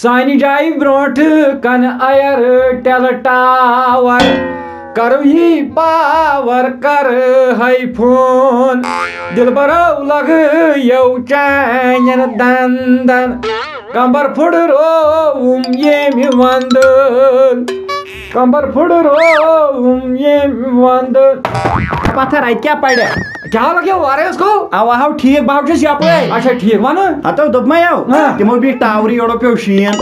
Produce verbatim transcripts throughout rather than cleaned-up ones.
تانہِ جایہِ برونٛٹھ کن Airtel tower، کرو یی power، کر ہے فون۔ دلبرو لگیو چانٮ۪ن دندن، کمبر پھُڑرووُم ییٚمہِ وندن، کمبر پھُڑرووُم ییٚمہِ وندن۔ پتھر، اتہِ کیٛاہ پرِ؟ کیٛاہ لگیو وارس کو؟ اوا ہو ٹھیک، بہٕ ہو چھُس یپٲرۍ۔ اچھا ٹھیک، ونہٕ۔ ہتو دوٚپمَے ہو، ہاں۔ تِمو بیٖٹھ ٹاورٕے، یورٕ پیوٚو شیٖن۔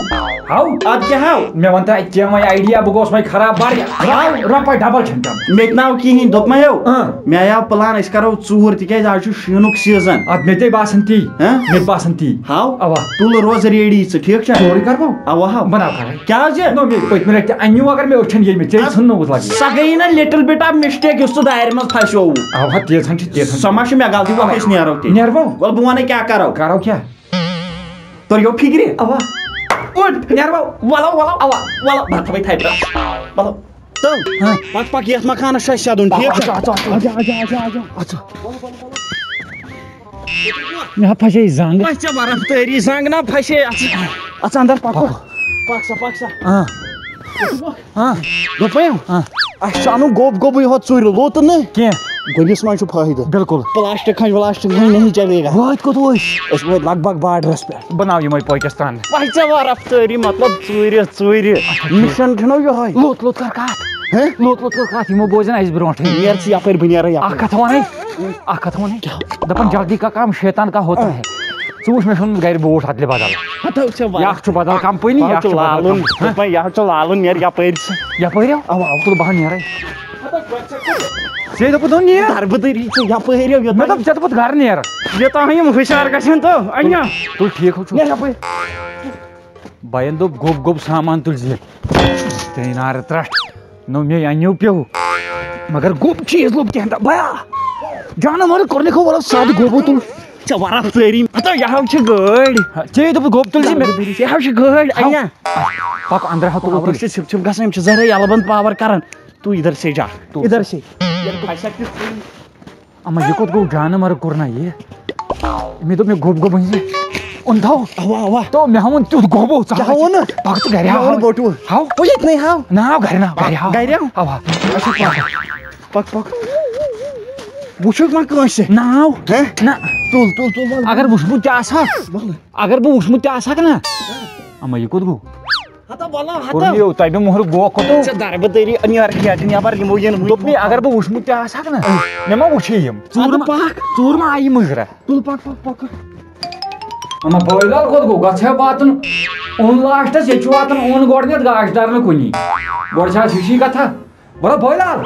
ہاو؟ ادٕ کیٛاہ ہاو؟ مےٚ وَن تہٕ اَتہِ کینٛہہ وۄنۍ idea، بہٕ گوس وۄنۍ خراب واریاہ۔ ہاو؟ رۄپَے double چھَم پٮ۪وان۔ مےٚ تہِ ناو کِہیٖنۍ، دوٚپمَے ہو۔ ہاں۔ مےٚ آو plan، أسۍ کَرو ژوٗر، تِکیٛازِ آز چھُ شیٖنُک season۔ اَدٕ مےٚ تہِ باسان تی۔ ہاں؟ مےٚ تہِ باسان تی۔ ہاو؟ اوا۔ تُل روز ready ژٕ، ٹھیٖک چھا؟ سورُے کَرٕ بہٕ۔ اوا ہاو۔ بَناو کَرٕے۔ کیٛاہ حظ یہِ؟ نو، مےٚ پٔتمہِ لَٹہِ تہِ اَنیو، اگر مےٚ أچھَن ییٚمہِ ژےٚ ژھٕن نہٕ وُژھ لَگٕنۍ۔ سۄ گٔیی نہ little bit of mistake یُس ژٕ دارِ منٛز پھَسیووُتھ۔ اَوا، تیٖژ ہَن چھِ، تیٖژ ہَن چھِ۔ سۄ ما چھِ مےٚ غلطی، وَلہٕ أسۍ نیرو تیٚلہِ۔ نیرو؟ وَلہٕ بہٕ وَنَے کیٛاہ کَرو۔ کَرو کیٛاہ؟ توٚر یو فِکرِ؟ اَوا۔ اوٚٹ، نیرو۔ وَلو، وَلو، اَوا، وَلو، بہٕ تھاوَے تھَپہِ پٮ۪ٹھ۔ وَلو۔ تہٕ ہاں۔ پَک، پَک، یَتھ مکانَس چھُ اَسہِ سیٚدُن، ٹھیٖک چھا؟ اَچھا، اَچھا، اَچھا۔ مےٚ ہا پھَسے زنٛگ۔ اَچھا، ژےٚ وَرَم تٲری زنٛگ نا پھَسے اَتھ۔ اَتھ اَندَر پَکو۔ پَک سا، پَک سا۔ آ۔ آ۔ دوٚپمَے ہو۔ آ۔ اَسہِ چھُ اَنُن گوٚب گوٚبٕے ہوت ژوٗرِ لوٚت نہٕ۔ کینٛہہ۔ گوٚبِس منٛز چھُ فٲیدٕ۔ بِلکُل۔ Plastic ہٕنٛز ولاسٹِک ہٕنٛز نہیں چلے گا۔ وٲتۍ کوٚت ؤسۍ؟ أسۍ وٲتۍ لگ بگ borderس پٮ۪ٹھ۔ بناو یِمَے پٲکِستان۔ وۄنۍ ژےٚ وَرَف تٲری، مطلب، ژوٗرِ، ژوٗرِ۔ اچھا، ٹھیٖک۔ Mission چھُنہ یِہوٚے۔ لوٚت لوٚت کر کَتھ۔ ہہ؟ لوٚت لوٚت کر کَتھ، یِمو بوزن اَسہِ برونٛٹھٕے۔ نیر ژٕ یَپٲرۍ، بہٕ نیرٕ یَپٲرۍ۔ اَکھ کَتھ وَنَے، اَکھ کَتھ وَنَے۔ کیٛاہ؟ دَپان جلدی کا کام شیطان کا ہوتا ہے۔ ژٕ وٕچھ، مےٚ چھُنہٕ گَرِ بوٗٹھ اَدلہِ بدل۔ ہَتو ژےٚ وَرَف۔ یہِ اَکھ چھُ بدل company، یہِ اَکھ چھُ بدل company۔ ہہ؟ دوٚپمَے، یہِ ہا چھُ لالُن، نیر یَپٲرۍ ژٕ۔ یَپٲرۍ ہا؟ اَوا، اَوا۔ تُل بہٕ ہا نیرَے۔ ژےٚ دوٚپُتھ نہٕ نیر۔ دربٕدٔری چھِ یَپٲرۍ ہو، یوٚتام مےٚ دوٚپ، ژےٚ دوٚپُتھ گرٕ نیر۔ یوٚتام یِم ہُشار گژھن تہٕ اَنہِ۔ تُل ٹھیٖک ہو چھُ۔ نیر یَپٲرۍ۔ بَین دوٚپ، گوٚب گوٚب سامان تُلۍ زِ۔ ترٛیٚیہِ نارٕ ترٛٹھ۔ نو مے اَنیو پیو۔ مگر گوٚب چیٖز لوٚب کینٛہہ تہٕ بیا۔ جانہٕ مگر کوٚرنٕکھ ہو وَلہٕ سادٕ گوٚبو تُل۔ ژےٚ وَرَف سٲری۔ ہَتو یہِ ہاو چھِ گٲڑۍ۔ ژےٚ دوٚپُتھ گوٚب تُل زِ مےٚ۔ یہِ ہاو چھِ گٲڑۍ، ہاو۔ اَنیا۔ پَکھ اَندرٕ ہاو تُل۔ Powerس چھِ ژھِپ ژھِپ گژھان، یِم چھِ زَرٕے یَلہٕ بنٛد power کَران۔ تو ادھر سے جا، تو۔ ادھر سے۔ اما، یہِ کوٚت گوٚو جانہٕ مگر کوٚر نہ یہِ؟ مےٚ دوٚپ مےٚ گوٚب گوٚب أنۍ زِ۔ اوٚن تھاو۔ اوا، اوا۔ تو مےٚ ہاوُن تیُتھ گوٚب اوس۔ کیٛاہ ہاوُن؟ پَکھ ژٕ گرِ مےٚ ہاو۔ ووٚن بوٹوٗ۔ ہاو۔ او ییٚتہِ نٕے ہاو۔ نہ ہاو گرِ نہ، گرِ ہاو۔ گرِ ہاو؟ اوا۔ اچھا، پَکھ۔ پَکھ، پَکھ۔ وٕچھُکھ وۄنۍ کٲنٛسہِ۔ ناو؟ ہہ؟ نہ۔ تُل، تُل، تُل، وَل۔ اگر وٕچھمُت تہِ آسہٕ ہا، وَل۔ اگر بہٕ وٕچھمُت تہِ آسہٕ ہاکھ نہ۔ اما، یہِ کوٚت گوٚو؟ ہتا وَلہ، ہتا۔ کوٚر یہِ، تۄہہِ مےٚ مۄہرٕ گوٚو کوٚتو؟ ژےٚ دربہٕ دٔری، نیر کھیٹہِ نٮ۪بر، یِمو یِن وٕنہِ۔ دوٚپ مےٚ، اگر بہٕ وُچھمُت تہِ آسہٕ ہاکھ نہ، مےٚ ما وٕچھے یِم؟ ژوٗرٕ ہتا ما، پَکھ۔ ژوٗرٕ ما آیہِ مٕزرا؟ تُل پَکھ، پَکھ، پَکھ۔ اما بٲے لال کوٚت گوٚو؟ گژھِ ہا واتُن۔ اوٚن لاسٹَس، ییٚتہِ چھُ واتُن اوٚن گۄڈٕنٮ۪تھ، گاش دار نہٕ کُنی۔ گۄڈٕ چھِ اَتھ ہِشی کَتھا۔ وَلہٕ بٲے لال۔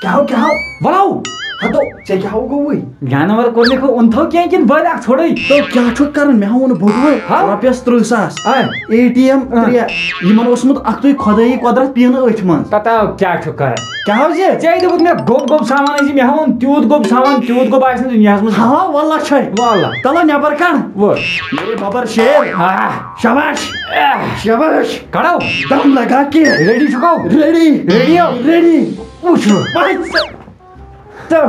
کیٛاہ ہو، کیٛاہ ہو؟ وَلہٕ۔ ہَتو۔ ژےٚ کیٛاہ ہو گوٚوُے؟ جانور کوٚر مےٚ کھو، اوٚن تھو کینٛہہ کِنہٕ بٔلۍ اَکھ ژھوٚڑٕے؟ تو کیٛاہ چھُکھ کَران؟ مےٚ ہا ووٚن بوٚڑ بوے، ہا؟ رۄپیَس تٕرٛہ ساس۔ آ۔ اے ٹی ایم آ۔ ترٛےٚ۔ یِمَن اوسمُت اَکھتُے خۄدٲیی قۄدرت پیٖنہٕ أتھۍ منٛز۔ پَتہ کیٛاہ چھُکھ کَران؟ کیٛاہ حظ یہِ؟ ژےٚ دوٚپُتھ مےٚ گوٚب گوٚب سامان أنۍ زِ، مےٚ ہا ووٚن تیوٗت گوٚب سامان، تیوٗت گوٚب آسہِ نہٕ دُنیاہَس منٛز۔ ہاو، وَلہ چھے۔ وَلہ۔ تَلہ نٮ۪بر کَڑ۔ وٲے۔ میرے ببر شیر۔ آ۔ شاباش۔ آ۔ شاباش۔ کڑو۔ دم لگا کے۔ ریڈی چھُکھو؟ ریڈی۔ ریڈی ہو؟ ریڈی۔ وٕچھِو۔ بس۔ تہٕ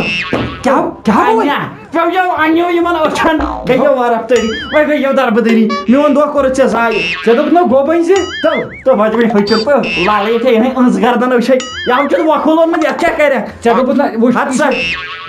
کیٛاہ، کیٛاہ گوٚو وۄنۍ؟ اَنیا۔ پیوٚو یو، اَنیو یِمن أچھن۔ گٔیو وارٕ اَپتٲری۔ وۄنۍ گٔیو دربٕدٔری۔ میون دۄہ کوٚرُتھ ژےٚ ضایع۔ ژےٚ دوٚپُتھ مےٚ گوٚب أنۍ زِ۔ تہٕ، تہٕ وۄنۍ دوٚپُن فقیٖر پٲٹھۍ، لالہٕ ییٚتہِ یِہوٚے أنٛز گردن أچھے۔ یہِ ہاو چھُتھ وۄکھُل اوٚنمُت، یَتھ کیٛاہ کَرٮ۪کھ؟ ژےٚ دوٚپُتھ نہ، وٕچھ، ہَتہٕ سا۔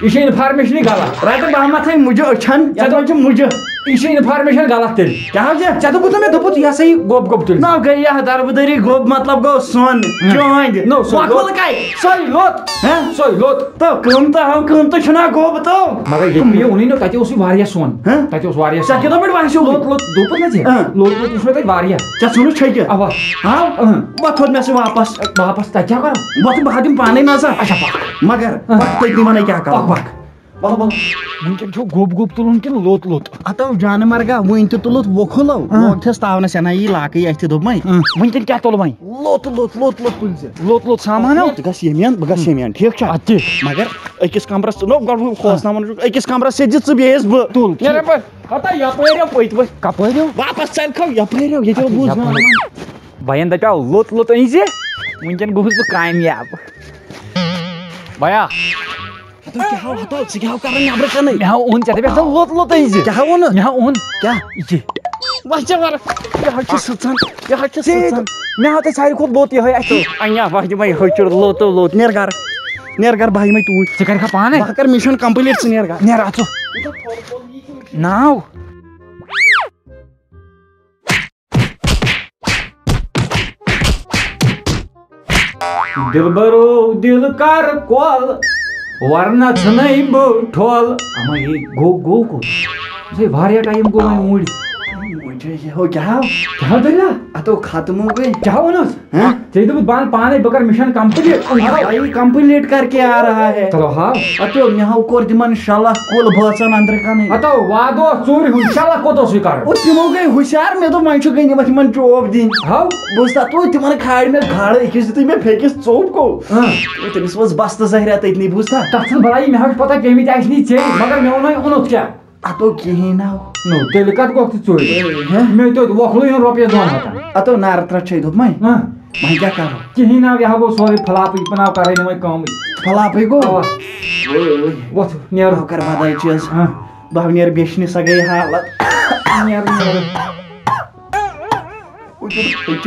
یہِ چھِ informationٕے غلط۔ رَٹہٕ بہٕ ہا مَتھَے مُجہِ أچھَن، یَتھ ژےٚ منٛز چھِ مُجہِ۔ یہِ چھِ information غلط تیٚلہِ۔ کیٛاہ حظ یہِ؟ ژےٚ دوٚپُتھ نہ مےٚ، دوٚپُتھ یہِ ہسا یہِ گوٚب گوٚب تُلہِ۔ نہ، گٔے یہِ دربٕدٔری گوٚب، مطلب گوٚو سۄن، ہہ۔ چٲنٛدۍ۔ نو، سۄ وۄکھُل لوٚت۔ کَے؟ سۄے لوٚت۔ ہہ؟ سۄے لوٚت۔ تو قۭمتہٕ ہاو، قۭمتہٕ چھُنہ گوٚب تو۔ مگر ییٚلہِ مےٚ ووٚنُے نہ، تَتہِ اوسُے واریاہ سۄن۔ ہہ؟ تَتہِ اوس واریاہ سۄن۔ ژےٚ کِتھ پٲٹھۍ باسیو؟ لوٚت، لوٚت، دوٚپُت نہ ژےٚ؟ ہہ۔ لوٚت، لوٚت وٕچھ مےٚ تَتہِ واریاہ۔ ژےٚ ژھُنُتھ چھٔکِتھ؟ اَوا۔ ہاو؟ ہہ۔ بہٕ تھوٚد مےٚ سۭتۍ واپس۔ واپس تَتہِ کیٛاہ کَرو؟ بہٕ تہٕ بہٕ ہا دِمہٕ پانَے نظر۔ اچھا، پَکھ۔ مگر ہہ۔ پَکھ تٔتی وَنَے کیٛاہ کَرو، پَکھ۔ پَکھ۔ وَلہٕ، وَلہٕ۔ وٕنکٮ۪ن چھُو گوٚب گوٚب تُلُن کِنہٕ لوٚت لوٚت؟ ہتو جانہٕ مرگا، وٕنۍ تہِ تُلُتھ وۄکھُلو۔ اۭں۔ لوگ تھس تاونس، یہِ نہ یی لاکٕے اَتھِ، دوٚپمَے۔ اۭں۔ وٕنکٮ۪ن کیٛاہ تُلہٕ وۄنۍ؟ لوٚت، لوٚت، لوٚت، لوٚت تُلۍ زِ۔ لوٚت، لوٚت سامان ہا؟ ژٕ گژھ ییٚمہِ اَندٕ، بہٕ گژھٕ ییٚمہِ اَندٕ، ٹھیٖک چھا؟ اَدٕ تہِ۔ مگر أکِس کمرس، نو، گۄڈٕ وۄنۍ کھوژناوان چھُکھ، أکِس کمرس سۭتۍ دِ ژٕ بیٚیِس بہٕ۔ تُل، نیرا ٹھیٖک۔ پَتہٕ۔ ہتا یپٲرۍ یو پٔتۍ ؤتھۍ۔ کپٲرۍ یو؟ واپس ژَلہِ کھو یپٲرۍ یو، ییٚتہِ اَدٕ یو بوٗز یپٲرۍ۔ گامَن۔ بَین دَپیو، لوٚت، لوٚت أنۍ زِ، وٕنکٮ۪ن گوٚوُس بہٕ کامیاب۔ بیا۔ ہتو کیٛاہ ہو، ہتو، ژٕ کیٛاہ ہو کران نیبرٕ کنٕے؟ مےٚ ہا اوٚن، ژےٚ دَپیٚتھ نا لوٚت لوٚت أنۍ زِ۔ کیٛاہ ہا ووٚنُتھ؟ مےٚ ہا اوٚن۔ کیٛاہ؟ یہِ۔ وۄنۍ ژےٚ وَرٕ۔ یہِ حظ چھُ سٕژن، یہِ حظ چھُ ژےٚ سٕژن۔ مےٚ ہاو تۄہہِ ساروی کھۄتہٕ لوٚت یِہوٚے اَتھِ۔ اَنیا وۄنۍ دِمَے ہٕچُر لوٚت لوٚت۔ نیر گَرٕ، نیر گَرٕ، بہٕ ہاوٕ یِمَے توٗرۍ۔ ژٕ کَرکھا پانَے؟ بہٕ کَرٕ مِشن کمپلیٖٹ، ژٕ نیر گَرٕ۔ نیر اَژو۔ ناو۔ دِلبرو دِل کر کۄل، ورنہ ژھٕنَے بہٕ ٹھۄل۔ اما یے گوٚو، گوٚو کوٚت؟ ہے، واریاہ ٹایم گوٚو وۄنۍ اوٗرۍ۔ وۄنۍ چھُ یہِ ہو کیٛاہ ہو؟ کیٛاہ دٔلیٖلہ؟ اتو ختم ہو گٔے۔ کیٛاہ ووٚنُس؟ ہاں؟ ژےٚ دوٚپُتھ بہٕ انہٕ پانے، بہٕ کرٕ مِشن کمپلیٖٹ۔ بھائی کمپلیٖٹ کر کے آ رہا ہے۔ چلو ہاو۔ اتو مےٚ ہو کوٚر تِمن شےٚ لچھ کُل بٲژن اندرٕ کنٕے۔ اتو وعدٕ اوس ژوٗرِ ہُنٛد، شےٚ لچھ کوٚت اوسُے کرُن؟ او تِمو گٔے ہُشیار، مےٚ دوٚپ وۄنۍ چھُ گٔے یِمن، یِمن چوب دِنۍ۔ ہاو۔ بہٕ اوسُس تتھ، او تِمن کھالہِ مےٚ گاڈٕ أکِس دیُتُے مےٚ پھیٚکِس ژوٚپ کو۔ ہاں۔ او تٔمِس ؤژھ بستہٕ زہریا تٔتنٕے، بوٗزتھا؟ تَتھ چھُنہٕ بلاے، مےٚ حظ چھُ پتہ کٔمِتۍ آسہِ نہٕ ژےٚ، مگر مےٚ ووٚنُے اوٚنُتھ کیٛاہ؟ اتو کِہیٖنۍ ناو۔ نو، تیٚلہِ کتھ گوٚکھ ژٕ ژوٗرِ؟ ہہ؟ مےٚ توتہِ وۄکھلٕے ہن رۄپیس دۄن ہتن۔ اتو نارٕ ترٛٹھ چھے دوٚپمَے۔ ہہ؟ وۄنۍ کیٛاہ کرو؟ کِہیٖنۍ ناو، یہِ ہا گوٚو سورُے فلاپٕے، یہِ پناو کرے نہٕ وۄنۍ کٲمٕے۔ فلاپٕے گوٚو؟ اوا۔ وۄتھ، نیرو۔ بہٕ کرٕ بدل چیٖز۔ ہہ۔ بہٕ نیرٕ بیٚچھنہِ، سۄ گٔے حالت۔ نیرو، نیرو۔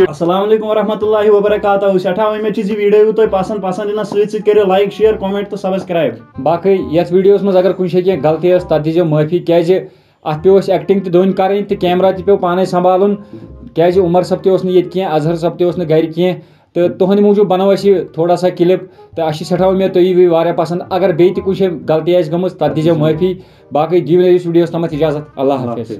السلام علیکم ورحمۃ اللہ وبرکاتہ۔ سٮ۪ٹھاہ اُمید چھِ زِ ویٖڈیو یِیہِ تۄہہِ پسنٛد، پسنٛد یِنَس سۭتۍ سۭتۍ کٔرِو like، share، comment تہٕ subscribe۔ باقٕے یَتھ ویٖڈیوَس منٛز اگر کُنہِ جایہِ کینٛہہ غلطی ٲس، تَتھ دیٖزیو معٲفی، کیٛازِ اَتھ پیوٚو اَسہِ acting تہِ دٔنۍ کَرٕنۍ تہٕ camera تہِ پیوٚو پانَے سنٛبھالُن، کیٛازِ عمر صٲب تہِ اوس نہٕ ییٚتہِ کینٛہہ، اظہر صٲب تہِ اوس نہٕ گَرِ کینٛہہ، تہٕ تُہٕنٛدِ موٗجوٗب بَنٲو اَسہِ یہِ تھوڑا سا clip، تہٕ اَسہِ چھِ سٮ۪ٹھاہ اُمید تُہۍ یِیِو واریاہ پسنٛد۔ اگر بیٚیہِ تہِ کُنہِ جایہِ غلطی آسہِ گٔمٕژ، تَتھ دیٖزیو معٲفی۔ باقٕے دِیِو نہٕ أزِس ویٖڈیوَس تامَتھ اِجازت۔ اللہ حافظ۔